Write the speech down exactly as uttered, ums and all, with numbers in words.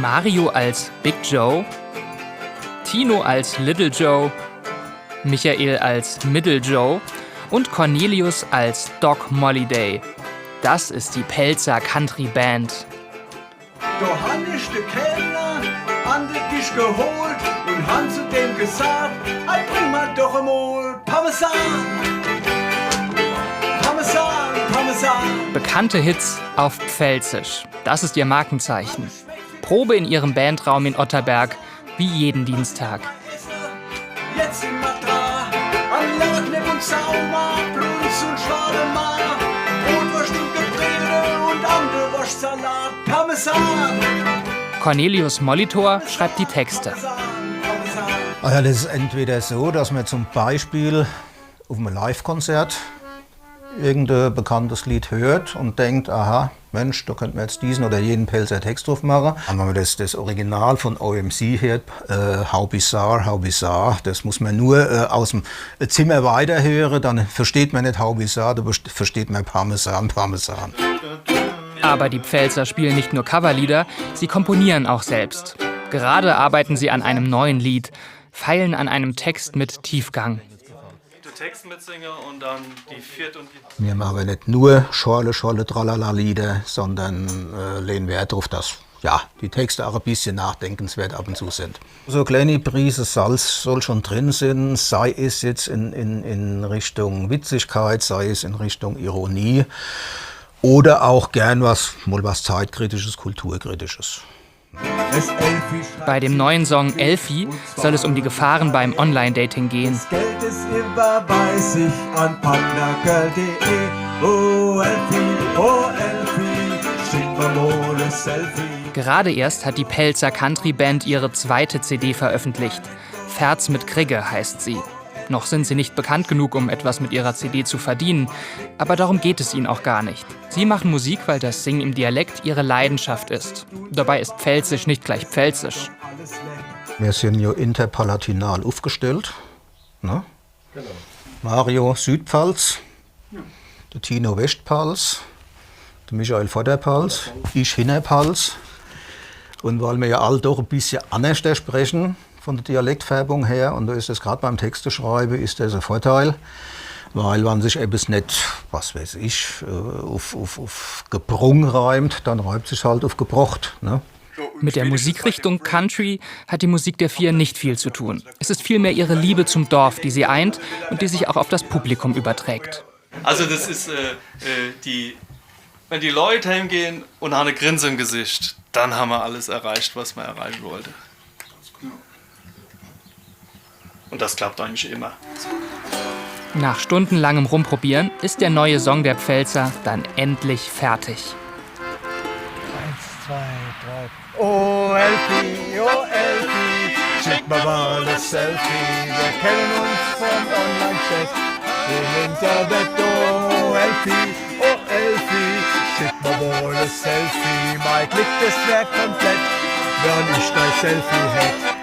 Mario als Big Joe, Tino als Little Joe, Michael als Middle Joe und Cornelius als Doc Molliday. Das ist die Pälzer Country Band. Do han ich de Kellner an de Tisch geholt und han zu dem gesagt: „Ei, bring mal doch emol Parmesan. Parmesan, Parmesan.“ Bekannte Hits auf Pfälzisch. Das ist ihr Markenzeichen. Probe in ihrem Bandraum in Otterberg, wie jeden Dienstag. Jetzt sin mer dra, an Latne und Saumer, Bruns und Schwademar, Brotwurst und Gebrühe und Andeworschtsalat, Parmesan. Cornelius Molitor schreibt die Texte. Also das ist entweder so, dass man zum Beispiel auf einem Live-Konzert irgendein bekanntes Lied hört und denkt, aha, Mensch, da könnte man jetzt diesen oder jenen Pälzer Text drauf machen. Und wenn man das, das Original von O M C hört, äh, How Bizarre, How Bizarre, das muss man nur äh, aus dem Zimmer weiterhören, dann versteht man nicht How Bizarre, da versteht man Parmesan, Parmesan. Aber die Pfälzer spielen nicht nur Coverlieder, sie komponieren auch selbst. Gerade arbeiten sie an einem neuen Lied, feilen an einem Text mit Tiefgang. De Text mitsinge und dann die vierte und die Wir machen nicht nur Schorle, Schorle, Tralala-Lieder, sondern äh, legen Wert darauf, dass ja, die Texte auch ein bisschen nachdenkenswert ab und zu sind. So eine kleine Prise Salz soll schon drin sein, sei es jetzt in, in, in Richtung Witzigkeit, sei es in Richtung Ironie oder auch gern was, mal was Zeitkritisches, Kulturkritisches. Bei dem neuen Song Elfi soll es um die Gefahren beim Online-Dating gehen. Geld is überweis ich an partnergirl punkt de. Oh Elfi, oh Elfi, schick mir mal ein Selfie. Gerade erst hat die Pälzer Country-Band ihre zweite C D veröffentlicht. Ferz mit Krigge heißt sie. Noch sind sie nicht bekannt genug, um etwas mit ihrer C D zu verdienen. Aber darum geht es ihnen auch gar nicht. Sie machen Musik, weil das Singen im Dialekt ihre Leidenschaft ist. Dabei ist Pfälzisch nicht gleich Pfälzisch. Wir sind ja interpalatinal aufgestellt. Ne? Mario Südpfalz, der Tino Westpfalz, der Michael Vorderpfalz, ich Hinterpfalz. Und weil wir ja alle doch ein bisschen anders sprechen von der Dialektfärbung her, und da ist es gerade beim Texteschreiben, ist das ein Vorteil, weil man sich eben nicht, was weiß ich, äh, auf, auf, auf gebrung reimt, dann reimt sich halt auf gebrocht. Ne? Mit der Musikrichtung Country hat die Musik der vier nicht viel zu tun. Es ist vielmehr ihre Liebe zum Dorf, die sie eint und die sich auch auf das Publikum überträgt. Also das ist äh, äh, die, wenn die Leute heimgehen und haben eine Grinse im Gesicht, dann haben wir alles erreicht, was man erreichen wollte. Und das klappt eigentlich immer. Nach stundenlangem Rumprobieren ist der neue Song der Pfälzer dann endlich fertig. Eins, zwei, drei. Oh Elfi, oh Elfi, schick mir mal ein Selfie. Wir kennen uns vom Online-Chat im Internet. Oh Elfi, oh Elfi, schick mir mal ein Selfie. Mein Glück, das wär komplett, wenn ich dein Selfie hätt.